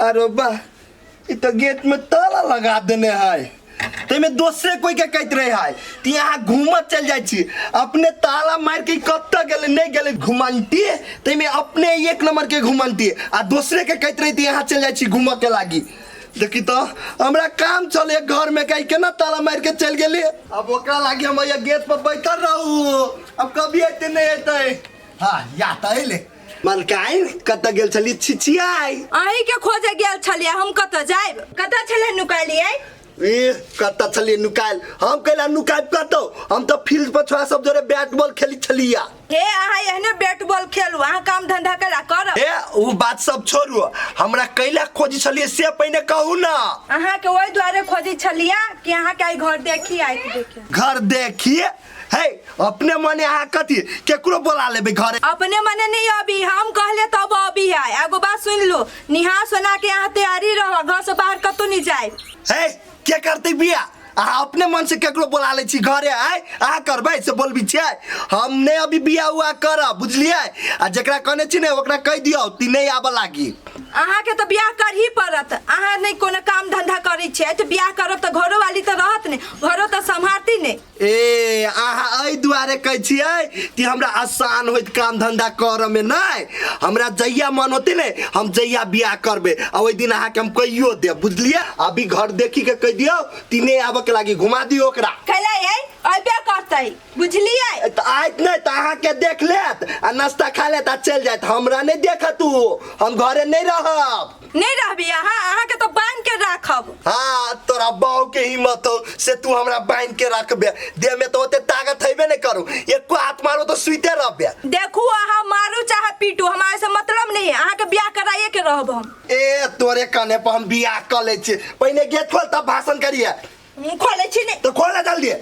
अरे बा, ई तो गेट में ताला लगा देने है। ताहिमे दोसरे कोई के कहत रहे है ती अहाँ घूमत चल जाइ छी, अपने ताला मार के कतऽ गेलै नहीं गेलै घुमंती। ताहिमे अपने एक नंबर के घुमंती आ दोसरे के कहत रहे ती अहाँ चल जाइ छी घूमऽ के लागी। देखी तो हमरा काम चले घर में, कहीं केना ताला मार के चल गेली। अब ओकरा लागी हम यहाँ गेट पर बैठल रहू, अब कभी अयते नहीं अयते। हाँ या तऽ अयले मलकाइन, कतऽ गेल छली छिछियाई? अहीं के खोजे गेल छलियै हम, कतऽ जायब? कतऽ छलै नुकालियै? ए कतऽ छलियै नुकायल? हम कैला नुकायब कतौ? हम तऽ फील्ड पर छोरा सब जोरे बैट बॉल खेली छलिया। हे अहाँ एहने बैट बॉल खेलू, अहाँ काम धंधा कैला करब? ए उ बात सब छोड़ू, हमरा कैला खोजी छलियै से पहिने कहू ना। अहाँ के ओहि दुआरे खोजी छलिया कि अहाँ के आइ घर देखी, आइ के देखी। घर देखिए हे अपने मने अहाँ कथी केकरो बोला लेबै घरे? अपने मने नहीं अभी, हम कहले तब अभी है। एगो बात सुन लो, निहा सोना के अहाँ तैयारी रहो, घर से बाहर कतौ नहीं जाए। हे के करते बिया? अहाँ अपने मन से केकरो बोला लै छी घरे आय, अहाँ करबै से बोलबी छियै? हम नहीं अभी बिया हुआ करब, बुझलियै? आ जकरा कहने छी ने ओकरा कहि दियौ ती नहीं आबऽ लागी। अहाँ के तो बियाह कर ही पड़त, अहाँ नहीं कोनो काम धंधा करै छियै तऽ बियाह करब तऽ घरो वाली तऽ रहत ने, घरो तऽ सम्हारती ने। ए अहाँ एहि दुआरे कहै छियै कि हमरा आसान होइत काम धंधा करऽ में? नहीं, हमरा जहिया मन होते ने हम जहिया बियाह करबै, आ ओहि दिन अहाँके हम कहियो देब, बुझलियै? अभी घर देखी के कहि दियौ ती नहीं आबऽ के लागी, घुमा दियौ ओकरा। कैला यै अबे करतै, बुझलियै? तऽ आयत नहि तऽ अहाँके देख लेत आ नाश्ता खा लेत आ चलि जायत, हमरा नहि देखत उ, हम घरे नहीं रहब। नहीं रहबी अहाँ? अहाँ के तो बांध के राखब। हाँ तोरा बहू के हिम्मत हो से तू हमरा बांध के रखबे, देह में तो ओते ताकत हेबे नहीं करू, एको हाथ मारू तो सुइते रहबे। देखू अहाँ मारू चाहे पीटू, हमारे से मतलब नहीं है, अहाँ के बियाह कराइए के रहब हम। ए तोरे कने पर हम बियाह कर ले छी, पहिने गेट खोल तब भाषण करिए। मुँह खोले छी नहीं तो खोल ना जल्दी।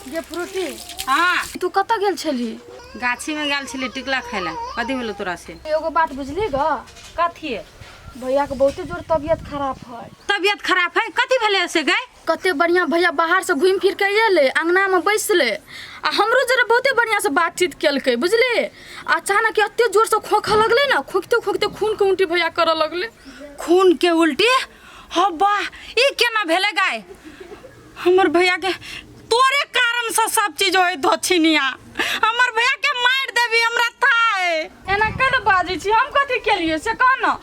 गे फ्रूटी। हाँ। तू कतऽ गेल छलही? गाछी में गेल छली टिकला खाय ला। कथी भेलो तोरा से? एगो बात बुझली ग? कथी? भैया के बहुते जोर तबियत खराब है। तबियत खराब है? कथी भेले से गई? कते बढ़िया भैया बाहर से घूमि फिर के अयलै, अंगना में बैसलै आ हमरो जरे बहुते बढ़िया से बातचीत केलकै, बुझली? अचानक एते जोर से खोंखऽ लगलै ने, खोंखते खोंखते खून के उल्टी भैया करऽ लगलै। खून के उल्टी? हो वाह, ई केना भेलै गाय? हमर भैया के तोरे कारण से सब चीज होय धोछिनिया, हमर भैया के मारि देबी हमरा था है। एना केना बाजै छी? हम कथी केलियै से कह न।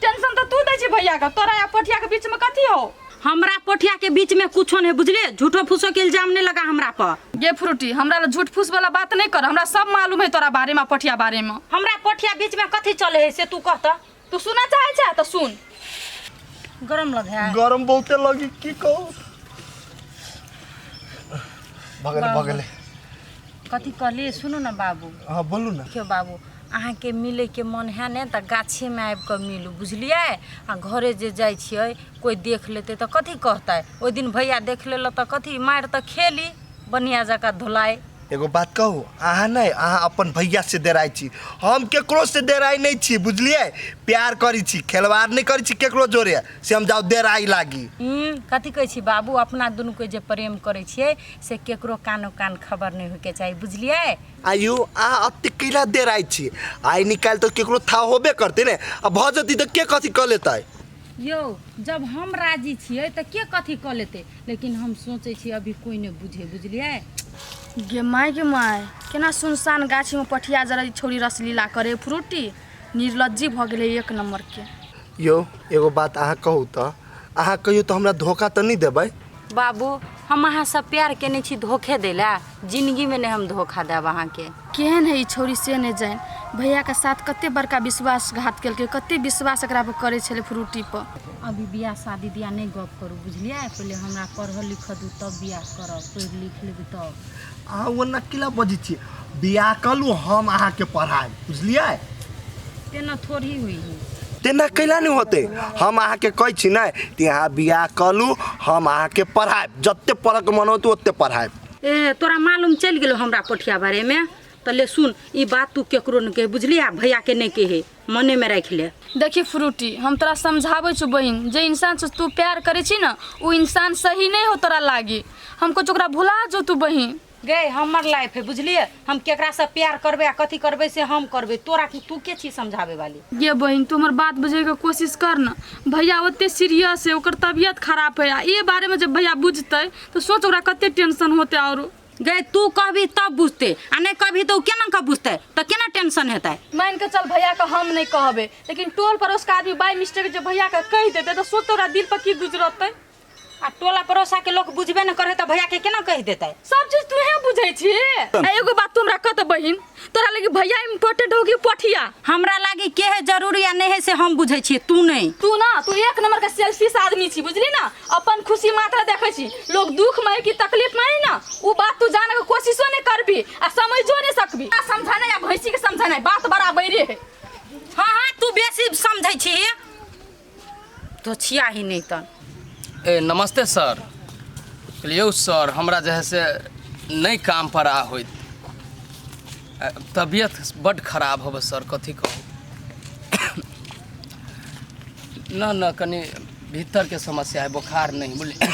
टेंशन तऽ तू दै छी भैया के, तोरा या पोठिया के बीच में कथी हो? हमरा पोठिया के बीच में कुछो नहीं, बुझले? झूठो फूसो के इल्जाम नहीं लगा हमरा पर। गे फ्रूटी, हमरा ला झूठ फूस वाला बात नहीं कर, हमरा सब मालूम है तोरा बारे में, पोठिया बारे में। हमरा पोठिया बीच में कथी चले है से तू कहता? तू सुना चाहे छे तो सुन। गरम लगे है। गरम बहुते लगी, की कहू, भगले भगले। कथी कहली? सुनू ना बाबू। हाँ बोलू ना। देखियौ बाबू, अहाँके मिलैके मन है ने तऽ गाछेमे आबि कऽ मिलू, बुझलियै? आ घरे जे जाइ छियै कोइ देख लेतै तऽ कथी कहतै? ओहि दिन भैया देख लेलक तऽ कथी मारि तऽ खेली बढ़िआँ जकाँ धुलाइ। एगो बात कहू, अहाँ नहि अहाँ अपन भैया से डेराइ छी, हम केकरो से डेराइ नहि छी, बुझलियै? प्यार करै छी, खेलवाड़ नहि करै छी केकरो जोरे, से हम जाउ डेराइ लागी। कथी कहै छी बाबू, अपना दुनूके जे प्रेम करै छियै से केकरो कानो कान खबर नहि होइके चाही, बुझलियै? आयु अहाँ अते कैला डेराइ छी? आइ निकालि तऽ केकरो था होबे करतै ने, आ भऽ जेतै तऽ के कथी कऽ लेतै? यौ जब हम राजी छियै तऽ के कथी कऽ लेतै, लेकिन हम सोचै छियै अभी कोइ नहि बुझै, बुझलियै? गे माय गे माय, केना सुनसान गाछीमे पठिया जरै छौड़ी रसलीला करे। फ्रूटी निर्लज्जी भऽ गेलै एक नम्बरके। यौ एगो बात अहाँ कहू तऽ, अहाँ कहियो तऽ हमरा धोखा तऽ नहि देबै? बाबू हम अहाँसँ प्यार केने छी, धोखे दै लए जिनगीमे नहि हम धोखा देब अहाँके। केहन है ई छौड़ी से नहि जानि, भैयाके साथ कते बड़का विश्वासघात केलकै, कते विश्वास एकरा पर करै छलै फ्रूटी पर। अभी बियाह शादी दिया नहि गप करू, बुझलियै? पहिले हमरा पढ़ऽ लिखऽ दू तब बियाह करब, पढ़ि लिख लेबै तब। अहाँ ओना केला बजै छियै? बियाह कलू हम अहाँके पढ़ायब, बुझलियै? तेना थोड़ी हुई है। तेना कैला नहि होतै? हम अहाँके कहै छी ने कि अहाँ बियाह कलू, हम अहाँके पढ़ायब, जते पढ़ऽके मन होतै ओते पढ़ायब। ए तोरा मालूम चलि गेलो हमरा पोठिया बारेमे? तऽ ले सुन, ई बात तू केकरो नहि कहे, बुझलियै? आ भैयाके नहि कहे, मनेमे राखि ले। देखी फ्रूटी, हम तोरा समझाबै छौ बहिन, जे इंसान से तू प्यार करै छी ने ओ इंसान सही नहि हो तोरा लागी। हम कहै छौ ओकरा भुला जो तू बहिन। गै, हमर लाइफ है, बुझलियै? हम केकरासँ प्यार करबै आ कथी करबै से हम करबै, तोरा तू के छी समझाबै वाली? गे बहिन, तू हमर बात बुझैके कोशिश कर न। भैया ओते सीरियस है, ओकर तबियत खराब है, आ ए बारेमे जब भैया बुझतै तऽ सोच ओकरा कते टेंशन होतै। आरो गै, तू कहबी तब बुझतै, आ नहि कहबी तऽ ओ केना कऽ बुझतै? तऽ केना टेंशन हेतै? मान के चल भैया के हम नहीं कहबे, लेकिन टोल पड़ोस के आदमी बाई मिस्टेक जे भैया के कह देते तो सोच तोरा दिल पर की गुजरतै। आ टोला पड़ोसा के लोक बुझबे ने करे तऽ भैया के केना कहि देतै? सब चीज तूहे बुझै छी। आ एगो बात तू हमरा कह तऽ बहिन, तोरा लगी भैया इम्पोर्टेंट हो कि पठिया? हमरा लागी के है जरूरी आ नहीं है से हम बुझै छियै, तू नहीं। तू ना, तू एक नंबर के सेल्फिश आदमी छी, बुझली ना? अपन खुशी मात्र देखै छी, लोग दुख में है कि तकलीफ में है ना उ बात तू जाने के कोशिशो नहीं करबी आ समझो नहीं सकबी। आ समझाना या भैंसी के समझाना बात बराबरे है। हाँ हाँ, तू बेसी समझै छी, तो छिया ही नहीं तन। ए नमस्ते सर। कहलियौ सर, हमरा जे है से नहि काम पर आ होइत, तबियत बड्ड खराब होबे सर, कथी कहू। न न, कनि भीतरके समस्या है, बोखार नहीं, बुझलियै?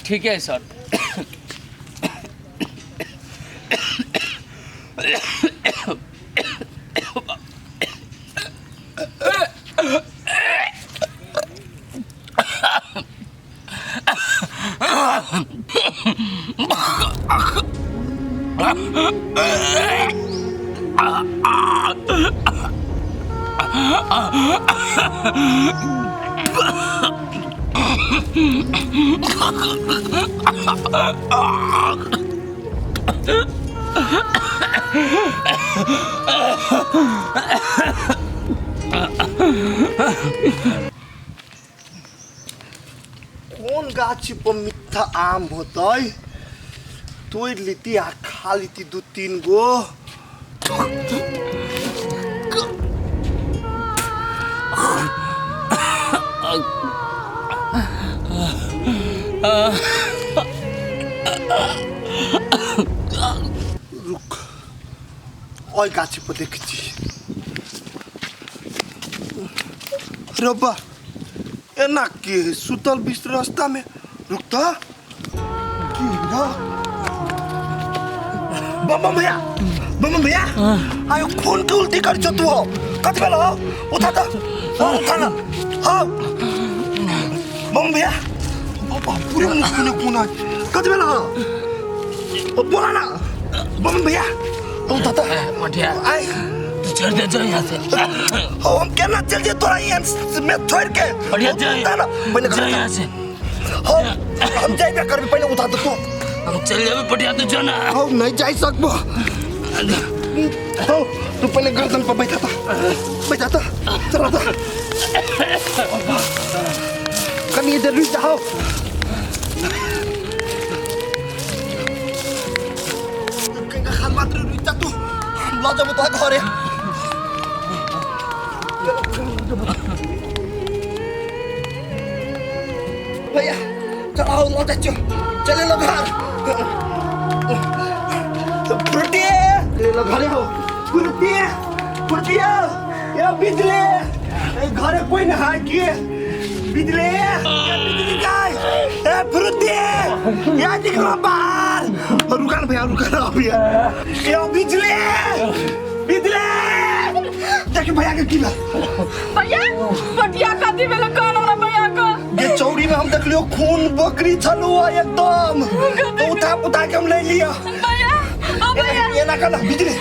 ठीके है सर। कोन गाछ पर मिठा आम होतै, तोड़ि लेती आ खा लेती दू तीन गो। रुक, ओहि गाछ पर देखै छी। रब्बा, एना के है सुतल बीच रास्ता में? रुक त, की रे? बम बम भैया, बम बम भैया, आयो खून के उल्टी कर छो तू हो। कथि भेल हो? उठा त, हाँ, उठा ना। हाँ बम भैया, ओ बाप, पूरे मुंह खूने खून है। कथि भेल हो? ओ बोला ना बम भैया, उठा त। पटिया। आय। तू छोड़ दे, जो यहाँ से। हो, हम केना चल जे तोरा यहाँ में छोड़ के? बढ़िया, जा। उठा ना पहिले। जो यहाँ से। हो, हम जाइबे करबी, पहिले उठा त तू। हम चल जाबे पटिया, तू जो ना। हो, नहीं जा सकबो। हो, तू पहिले गर्दन पर बैठा था, बैठा था, चला था। कनी इधर रुक जाओ। खान मात्र रुक जा तू, ल जब तो घरे। भैया चलाओ, ल जा, चले लो घर। फ्रूटी ले लो, घरे हो। फ्रूटी, फ्रूटी, ये बिजली, ए घरे कोई ना है कि? बिजली, ये बिजली गाय, ए फ्रूटी, ये निकलो बाहर। रुका ना भैया, रुका ना भैया। ये बिजली, बिजली, देखिए भैया के की भेल। भैया, पटिया कथी भेल? कौन हमरा भैया को? ये चौड़ी में हम देखलियो खून बकरी छलू एकदम, तो उठा पुता के हम ले लिया। भैया, ओ भैया। ये ना करना बिजली,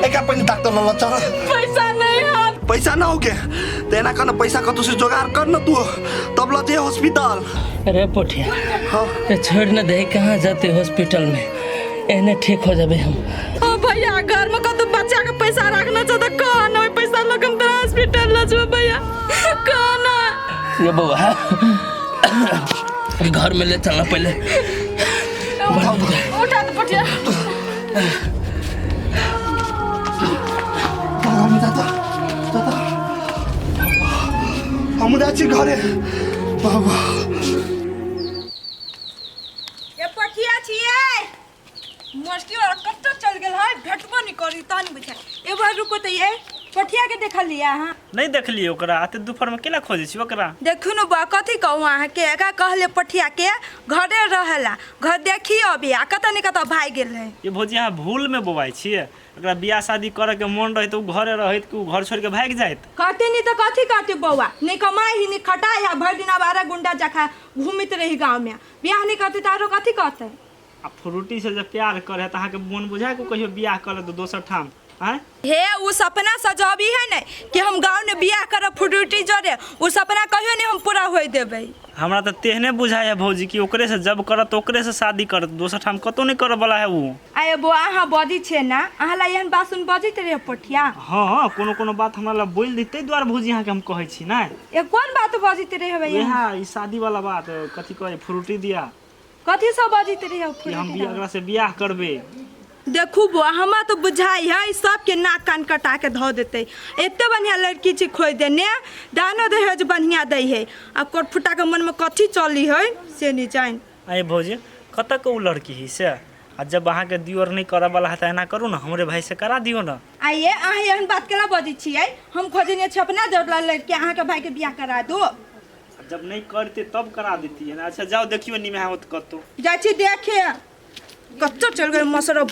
एक पहले डॉक्टर ल चल। पैसा नहीं है। पैसा ना हो के तो एना करना, पैसा कतौ से जोगाड़ कर न तू, तब ल जे हॉस्पिटल। अरे पटिया। हाँ। ये छोड़ न दे, कहाँ जाते हॉस्पिटल में? एहने ठीक हो जाबे हम। ओ भैया, घर में कतौ बच्चा के पैसा रखना छौ तऽ कह न, ओहि पैसा लऽ के हम तोरा हॉस्पिटल लऽ जेबौ। भैया, कह न। ये बउआ, घर में ले चलना पहले। उठा तऽ पटिया। हम जाता जाता, हम जाइ छी घरे बाबा। ये पठिया छियै, मोस्की वाला कतऽ चल गेल है? भेटबो करी तहन बुझाय। एक बार रुको तऽ ये पठिया के देखलियै अहाँ? नहि देखलियै ओकरा। एते दुपहरमे केना खोजै छी ओकरा? देखू ने बौआ, कथी कहू अहाँके, एकरा कहले पठिया के घरे रहेला, घर देखियो अभी आ कतऽ ने कतऽ भागि गेल है। ये भौजी, अहाँ भूलमे बौआइ छियै। ओकरा बियाह शादी करऽके मोन रहै तऽ ओ घरे रहैत कि ओ घर छोड़िके भागि जाइत? कहते नहीं तऽ कथी कहते बौआ, नहीं कमाई ही नहीं खटाई है, भरि दिन आवारा गुंडा जखा घूमित रही गाँव में, बियाह नहीं करते तऽ आरो कथी कहते? आ फ्रूटी से जे प्यार करे तऽ अहाँके मोन बुझाय कि कहियो बियाह कऽ लेत दोसर ठाम? आँय हे, उ सपना सजबी है ने कि हम गाँव में बियाह करब फ्रूटी जोड़े, उ सपना कहियो नहीं हम पूरा होय देबै। हमरा तऽ तेहने बुझाइ है भौजी कि ओकरे से जब करत ओकरे से शादी करत, दोसर ठाम कतहु नहि करऽ वाला है उ। आये बौआ, अहाँ बजै छियै ने, अहाँ ला एहन बात सुन बजैत रहे पठिया? हँ, कोनो कोनो बात हमरा लग बोलि दी, ताहि दुआरे भौजी अहाँके हम कहै छी ने। ए कोन बात बजैत रहे भैया? इएह ई शादी वाला बात, कथी कहै फ्रूटी दिया। कथी सब बजैत रहे? कि हम भी एकरा से बियाह करबै। देखू बौआ, हमरा तऽ बुझाइ है सबके नाक कान कटा के धऽ देतै। एते बढ़िआँ लड़की छै खोजि देने, दानो दहेज बढ़िआँ दै है, आ कोटफुटाके मनमे कथी चली है से नहि जानि। अरे भौजी, कतऽ के उ लड़की है से? आ जब अहाँके दियोर नहि करऽ वाला है तऽ एना करू ने, हमरे भाई से करा दियौ ने। आइए, अहाँ एहन बात केना बजै छियै? हम खोजने छी अपना जोड़ला लड़की, अहाँके भाईके बियाह करा दू। जब नहीं करते तब करा देती है ना। अच्छा जाओ, देखियो निमे होत कतौ। जाइ छी देखे, कतऽ चलि गेल मसर।